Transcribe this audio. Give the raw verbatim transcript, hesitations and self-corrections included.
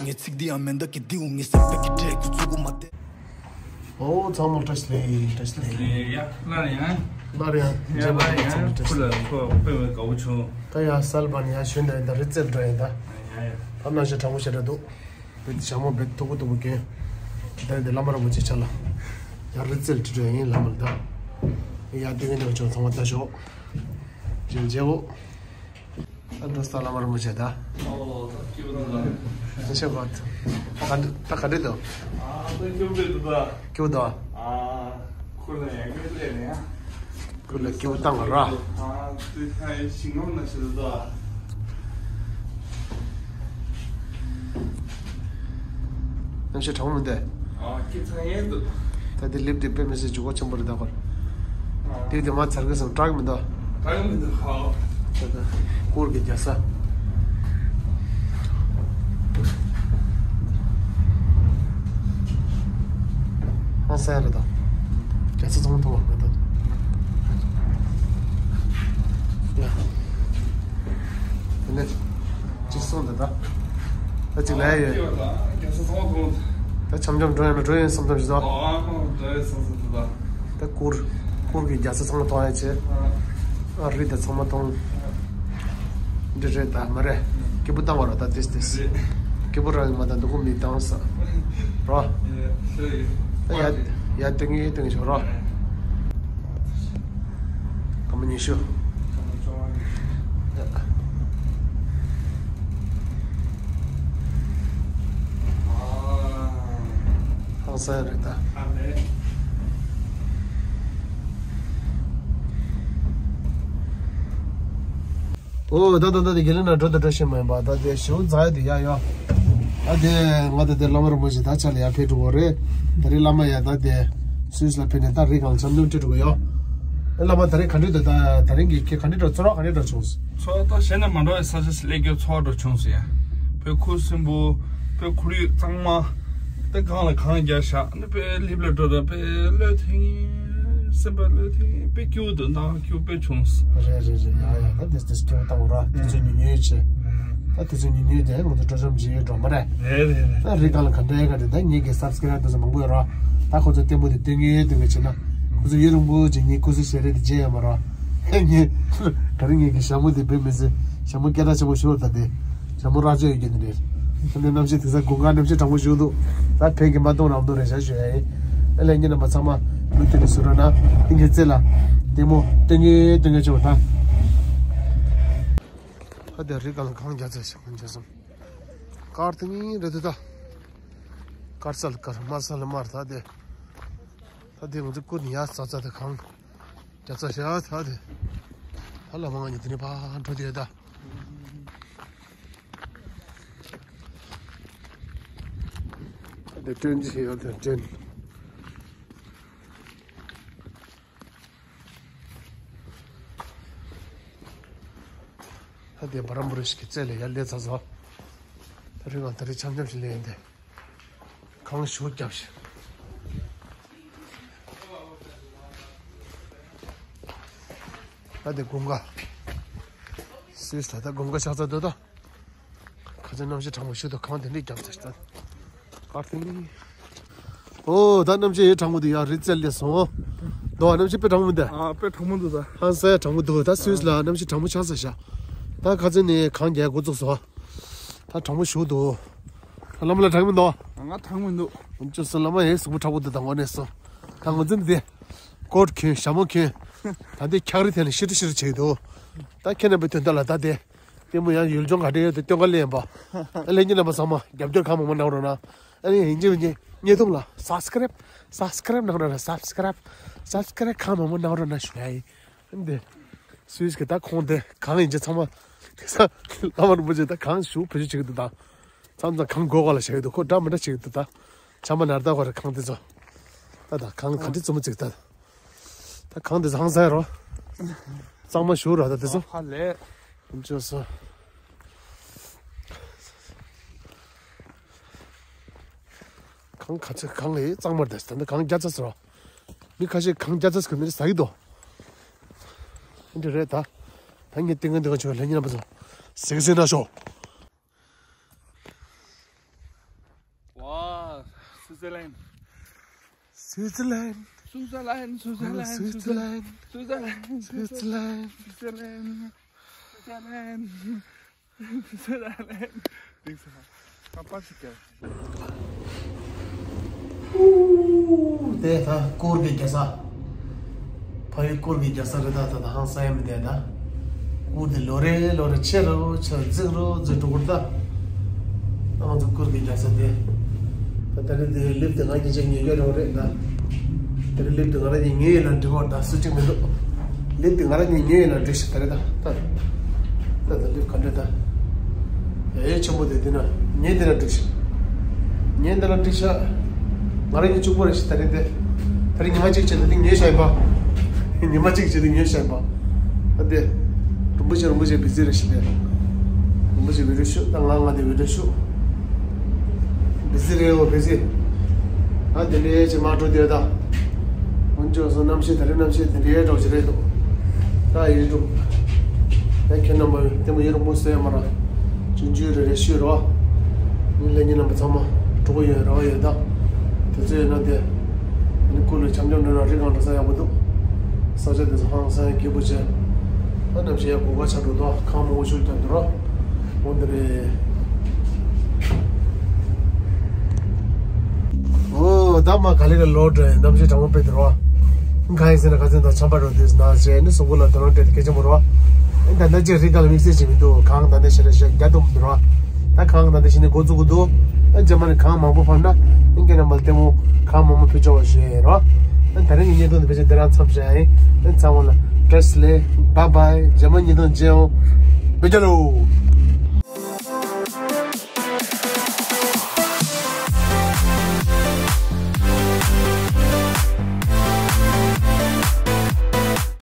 ངས་ཚིག་འདི་ཡང་མེ་མདའ་གི་ལྡེའུ་ངའི་སེམས་པའི་གི་འདྲེ་ཁུ་ཚུགས་མ་བལྟས། ཨོ་ཚང་མ་བཀྲ་ཤིས་བདེ་ལེགས། བཀྲ་ཤིས་བདེ་ལེགས། ཡ་ཡ། སླར་ཡང་། སླར་ཡང་། ཡ་མཇལ་བ་སླར་ཡང་ཚང་མ་བཀྲ་ཤིས་བདེ་ལེགས། ཁུ་ལ་ཁོ་དཔེ་མི་དགའ་བོ་བྱུང་། ད་ཡ་གསལ་པ་ནི་ཡ་ཞོན་ད་ཡིན་ད་རི་རྩེར་འགྲོ་ཡིན་ད། ཡ་ཡ། ད་ནང་བཞིན་གྲང་མོ་ཞེ་དྲག་འདུག་བོད་ཞྭ་མོ་བེད་ཐུག་པོ་ཐུག་པོ་གྱོན། ད་འདི་བླ་མ་རིན་པོ་ཆེ་ཆ་ལ། ཡར་རི་རྩེར་ཁྲིད་འགྲོ་ཡིན་བླ་མ་ལ་ད། ཡར་སྟོན་མཁན་དེ་ཚོ་ཚང་མ་ལྟ་ཞོག་ཅེས་མཇལ་འོ། ད་འགྲོ་ས་བླ་མ་རིན་པོ་ཆེ་ད། ཨོ་ད་སྐྱིད་པོ་ད། ད་ཤེས་གོ་ད་ག་འདྲ་ད་ག་འདྲ་འདུག་ཨ་ད་སྐྱིད་པོ་འདུག་ད། སྐྱིད་པོ་འདུག་ཨ་ཁུར་ལ་ཡང་སྐྱིད་པོ་ལས་ནས་ཡང་། ཁུར་ལ་སྐྱིད་པོ་བཏང་བ་ར། ཨ་དེ་ཁ་ཡི་ཞིང་ངམ་ན་ཞིག་ད། གནམ་གཤིས་གྲང་མོ་འདུག་ཨ་སྐྱིད་ཚ་ཡན་འདུག་ད་དེ་ལེབ་དེ་དཔེ་མི་སྲིད་འཇུག་སྒོ་ཆེན་པོ་རེད་ད་ཁོར། ཨ་དེ་དེ་མ་ཚར་གི་སོང་སྐྲག་མི་འདུག་ད་ཡང་མི་འདུག་ཧ། ད་ད་སྐོར་གི་རྒྱལ་ས། ཧང་སང་རེད་ད། རྒྱལ་ས་ཚང་མ་མཐོང་བ་མེད་ད། ཡ། དེ་ནས་གཅིག་སོང་ད་ད། ད་གཅིག་ལ་ཡ་ཡོད། རྒྱལ་ས་ཚང་མ་མཐོང་། ད་འཆམ་འཆམ་འགྲོ་ཡ་ན་འགྲོ་ཡིན་བསམ་བསམ་ཞིག་ད། ཨ་ཨ་འགྲོ་ཡིན་བསམ་བསམ་ཞིག་ད། ད་སྐོར་སྐོར་གི་རྒྱལ་ས་ཚང་མ་མཐོང་ཡ་བྱས། ཨ་རི་ད་ཚང་མ་མཐོང་། འདི་རེད་ད་མ་རེད། སྐྱིད་པོ་བཏང་བ་ར་ད་ཏིས་ཏིས། རེད། སྐྱིད་པོ་རང་མ་ད་འདུག་གོ་མི་བཏང་ས། རོ། ཡ་ད་ཡ་ད་ངས་ཏིང་ཞོ་རོ། སྐར་མ་ཉི་ཤུ། ཧང་སང་རེད་ད། ཨོ་ད་ད་ད་དེ་དགེ་ལེགས་ན་འགྲོ་ད་འགྲོ་ཤེས་མ་ཡིན་པ་ད་དེ་ཞུ་ཛ་ཡ་དེ་ཡ་ཡོ། ད་དེ་ང་ད་དེ་བླ་མ་རིན་པོ་ཆེ་ད་ཆ་ལ་ཡ་ཕེབས་འགྲོ་གོ་རེད། ད་རེས་བླ་མ་ཡ་ད་དེ་སུད་སི་ལ་ཕེབས་ནས་ད་རི་སྒང་འཆམ་འཆམ་ཁྲིད་འགྲོ་གོ་ཡོ། ཨེ་བླ་མ་ད་རེས་ག་འདྲ་འདུག་ད་ད་རིང་གི་ཁྱེད་ག་འདྲ་འགྲོ་ཚོར་བ་ག་འདྲ་འགྲོ་བྱུང་། ཚོར་བ་ད་གཞན་ན་མ་འགྲོ་བའི་ས་ཆ་སླེབས་རྒྱུ་ཚོར་བ་འགྲོ་བྱུང་ཟེར་ཡ། བོད་ཁུལ་སྲིན་པོ། བོད་ཁོར་ཡུག་གཙང་མ། དེ་གང་ལ་གང་རྒྱག་བཞག་ནི་དཔེ་ལྷིབ་ལ་འགྲོ་ད་དཔེ་བློས་ཐེངས། སེམས་པ་བློས་ཐེངས་དཔེ་སྐྱིད་པོ་འདུག་ནང་སྐྱིད་པོ་དཔེ་བྱུང་། རེད་རེད་རེད་ཡ་ཡ་ད་དེ་དེ་སྐྱིད་པོ་བཏང་ར་དེ་ཚོ་ཉུང་ཉུང་བྱས། ད་དེ་ཚོ་ཉུང་ཉུང་དེ་ང་ཚོ་སྤྲོ་འཆམ་བྱེད་ཡོད་འགྲོ་མ་རེད། རེད་རེད་རེད། ད་རི་སྒང་ལ་ག་འདྲ་ཡ་ག་རེད་ད་ངེད་ཀྱི་སབ་སི་ཀ་རབ་དེ་ཚོ་མང་པོ་ཡོད་ར། ད་ཁོ་ཚོ་ལྟད་མོ་དེ་སྟོན་ངེས་སྟོན་ངེས་བྱས་ན། ཁོ་ཚོ་ཡུན་རིང་པོ་ཅིག་ངའི་སྐུ་གཟུགས་ཞལ་རས་དེ་མཇལ་ཡོད་མ་རེད། ངས་ག་རེ་ངས་ཀྱི་ཞྭ་མོ་དེ་བེད་མི་སྲིད། ཞྭ་མོ་སྐད་གྲགས་ཆེན་པོ་ཞིག་ད་དེ། ཞྭ་མོ་རྭ་ཅོ་ཡོད་རྒྱུ་དེ་རེད། ཁ་ནས་གནམ་གཤིས་དེང་སང་དགུན་ཁ་གནམ་གཤིས་གྲང་མོ་ཞིག་འདུག་ད་ཕན་གྱི་མ་གཏོང་རང་འདུག་རེད་ཤག་ཞུ་ཡ་ཡིན། ཨ་ལས་ཉིན་རྣམ་པ་ཚང་མ་ལུས་དེ་ནས་བཟོས་རོགས་གནང་། དེ་ངས་རྩེ་ལ། ལྟད་མོ་སྟོན་གྱི་སྟོན་གྱི་ཆོག་ད། ད་དེ་རི་སྒང་ལ་གངས་རྒྱག་ཚར་ཞིག་མི་འཇོག་སོང་། དཀར་དེ་ནི་རེད་འདུག་ད། དཀར་ས་ལ་དཀར་དམར་ས་ལ་དམར་ད་དེ། ད་དེ་ང་ཚོ་ཀུན་ཡར་ས་ཚ་དེ་གང་། རྒྱ་ཚ་ཤ་ཚ་དེ། ད་ལ་མང་ཉིད་དེ་ནས་ཕར་འགྲོ་དེ་ད། ད་དེ་སྟོན་གྱི་ཡོད་དེ་སྟོན། ད་དེ་བ་རམ་བུ་ར་ཞིག་གི་རྩེ་ལ་ཡར་སླེབས་ཚར་སོང་། ད་རེས་ང་ད་རེས་འཆམ་འཆམ་ཞིག་སླེབས་ཡིན་ཏེ། གངས་ཞུ་བརྒྱབ་ཤིག་ད་དེ་དགུན་ཁ། སུད་སི་ད་ལྟ་དགུན་ཁ་ཆགས་ཚར་འདུག་ད། ཁ་ཚ་གནམ་གཤིས་གྲང་མོ་ཞུ་དུ་གངས་དེ་འདྲས་བརྒྱབ་ཚར་ཤག་ད། ཨར་ཐིང་། ཨོ་ད་གནམ་གཤིས་ཡེ་གྲང་མོ་འདུག་ཡ་རི་རྩེར་སླེབས་སོང་། འདུག་གནམ་གཤིས་དཔེ་གྲང་མོ་འདུག་ཨ་དཔེ་གྲང་མོ་འདུག་ད། ཧང་སང་གྲང་མོ་འདུག་ད་སུད་སི་ལ་གནམ་གཤིས་གྲང་མོ་ཆགས་ཚར་ཤག་ད་ཁ་ཚ་ནས་གངས་རྒྱག་འགོ་བཙུགས་སོང་། ད་གྲང་མོ་ཞུ་འདུག་ད་བླ་མ་ལ་གྲང་མོ་འདུག་ང་གྲང་མོ་འདུག་ང་ཅོ་སོ་བླ་མ་ཡེ་གཟུགས་པོ་ཁྲ་པོ་འདུག་ད་ངོ་ནས་སོ། ད་ང་ཚོ་འདི། ཀོཊ་གྱོན་ཞྭ་མོ་གྱོན། ད་འདི་འཁྱག་རི་ཐད་ནས་ཤི་ཏི་ཤི་ཏི་བྱེད་འདུག་ད་ཁྱེད་རྣམ་པའི་དོན་དག་ལ་ད་དེ། ལྟད་མོ་ཡང་ཡུལ་ལྗོངས་ག་འདྲ་ཡོད་དེ་སྟོན་ག་སླེབས་ཡིན་པ། ཨ་ལས་ཉིན་རྣམ་པ་ཚང་མ་རྒྱབ་སྐྱོར་གང་མང་མང་གནང་རོགས་གནང་། ཨ་ནི་ཡིན་གཅིག་མིན་གཅིག་བརྙན་ཐུང་ལ་སབ་སི་ཀ་རབ། སབ་སི་ཀ་རབ་གནང་རོགས་གནང་། སབ་སི་ཀ་རབ། སབ་སི་ཀ་རབ་གང་མང་མང་གནང་རོགས་གནང་ཞུ་ཡ་ཡིན། ཨ་ནི་དེ། སུད་སི་གི་ད་ཁོང་དེ་གང་ཡིན་གཅིག་ཚང་མ། དེ་ས་བླ་མ་རིན་པོ་ཆེ་ད་གང་ཞུ་བེད་སྤྱོད་བྱེད་ཀྱི་འདུག་ད། མཚམས་མཚམས་གང་དགོས་ག་ལ་བྱེད་ཀྱི་འདུག་ཁོ་འདྲ་མི་འདྲ་བྱེད་ཀྱི་འདུག་ད། ཆ་མ་ནར་ད་ག་རེ་གང་དེ་ཚོ། ད་ད་གང་ག་འདྲི་བཙུན་མོ་ཅིག་ད། ད་གང་དེ་ཚོ་ཧང་སང་རོ། གཙང་མ་ཞུ་ར་ད་དེ་ཚོ། ཧ་ལས། ཅོ་སོ། གང་ག་ཚོད་གང་ལས་གཙང་མར་དེ་ད་ནི་གང་རྒྱ་ཚ་སོ། མི་ཁ་ཤས་གང་རྒྱ་ཚ་སོ་ནི་ཟ་གི་འདུག་འདི་རེད་ད། ད་ངས་ཏིང་ངེ་འདི་ག་ཆོད་ལྷན་རྒྱས་རྣམ་པ་ཚོ་གཟིགས་གཟིགས་ན་ཤོག་ཝ། སུའི་ཙི་ལན། སུའི་ཙི་ལན། སུའི་ཙི་ལན། སུའི་ཙི་ལན། སུའི་ཙི་ལན། སུའི་ཙི་ལན། སུའི་ཙི་ལན། སུའི་ཙི་ལན། སུའི་ཙི་ལན། དེང་སང་ཁ་པར་ཞིག་བརྒྱབ། དེ་ད་སྐོར་གྱི་རྒྱལ་ས། ཕ་ཡུལ་སྐོར་གྱི་རྒྱལ་ས་རེད། ད་ད་ད་ཧང་སང་ཡ་མི་བསྡད་ད། སྐོར་དེ་ལོ་རེ་ལོ་རེ་ཆེ་རུ་ཆེ་རུ་རྫིག་རུ་རྫིག་འགྲོ་གི་རེད་ད། ང་ཚོ་སྐོར་གྱི་རྒྱལ་ས་དེ། ད་ད་རེས་དེ་ལིབ་དེ་ང་གཉིས་ཆ་ཉོས་ཀྱི་རེད་ད། ད་རེས་ལིབ་དེ་ང་རང་གཉིས་ཉོས་ཡིན་ན་འགྲིག་གི་རེད་ད། སུ་གཅིག་མི་འདུག་ལིབ་དེ་ང་རང་གཉིས་ཉོས་ཡིན་ན་འགྲིག་ཤག་ད་རེད་ད། ད་ད་ད་ལིབ་ག་འདྲ་ད། ཡ་ཡ་ཆེན་པོ་དེ་དེ་ན་ཉོས་དེ་ན་འགྲིག་ཤག་ཉོས་དེ་ན་འགྲིག་ཤག་ང་རང་གཉིས་གཅིག་པོ་རེད་ཤག་ད་རེད་དེ། ད་རེས་ཉི་མ་གཅིག་བྱས་ཏེ་དེ་ཉོས་བཞག་ཡིན་པ། ཉི་མ་གཅིག་བྱས་ཏེ་ཉོས་བཞག་ཡིན་པ། ཨ་དེ། རིན་པོ་ཆེ་རིན་པོ་ཆེ་བི་ཛི་རེད་ཤག་དེ། རིན་པོ་ཆེ་བི་ཌིའོ་ཤུ་ད་ང་ང་དེ་བི་ཌིའོ་ཤུ། བི་ཛི་རེད་འོ་བི་ཛི། ཨ་དེ་འདྲའི་ཅིག་མ་འགྲོ་དེ་ད། འོན་ཀྱང་སོ་གནམ་གཤིས་ད་རེས་གནམ་གཤིས་དེ་འདྲའི་འགྲོ་གི་རེད་འདུག་ད་ཡིན་འགྲོ། ད་ཁྱེད་རྣམ་པ་ལྟད་མོ་ཡུན་རིང་པོ་བཟོས་མ་ར། ཆུང་ཆུང་རེ་རེ་ཤོད་རོགས། ངའི་ལས་ཉིན་རྣམ་པ་ཚང་མ་འགྲོ་གི་ཡོད་རེ་བ་ཡོད་ད། དེ་ཚོ་ཡོད་ན་དེ། ནི་ཀུ་ལུ་འཆམ་འཆམ་འགྲོ་ན་རི་གང་འགྲོ་ས་ཡག་པོ་འདུག་ས་ཆ་དེ་ཚོ་ཧང་སང་སྐྱིད་པོ་བྱས། ཨ་གནམ་གཤིས་ཡག་གོ་ག་ཆགས་འགྲོ་དོ་ཁང་མང་པོ་ཤུགས་རྒྱག་འདུག་རོགས། འོ་འདི་རེད། ཨོ་ད་མ་ག་ལེ་ག་ལོ་དྲན་གནམ་གཤིས་གྲང་མོ་དཔེ་འདུག་རོགས། གང་ཡིན་ཟེར་ན་ཁ་སང་དང་ཆམ་པ་འགྲོ་དུས་ན་བྱས་ནི་གཟུགས་པོ་ལ་དོ་སྣང་སྤྲད་དེ་སྐད་ཆ་མོ་རོགས། ཨེ་ད་ལྟ་ཅིག་རི་ག་ལ་དམིགས་བསལ་བྱེད་མི་འདུག་གངས་ད་ལྟ་ཞེ་དྲག་ཞེ་དྲག་རྒྱ་གཏུབ་མི་འདུག་རོགས། ད་གངས་ད་ལྟ་ཞེ་ནས་འགོ་བཙུགས་ཀྱི་འདུག་ཨ་རྗེས་མ་ནས་གངས་མང་པོ་ཕབ་ན་ཨིན་སྐད་རྣམ་པ་ལ་ལྟད་མོ་གངས་མང་པོ་ཕུལ་ཆོག་པ་ཞུ་ཡ་ཡིན་རོགས། ཨ་ད་རིང་གི་བརྙན་ཐུང་འདི་ཕལ་ཆེར་འདི་རང་མཚམས་བཞག་ཡིན། ཨ་ཚང་མ་ལ་བཀྲ་ཤིས་བདེ་ལེགས། བཱའི་བཱའི། རྗེས་མ་བརྙན་ཐུང་མཇལ་ཡོང་། བོད་རྒྱལ་ལོ།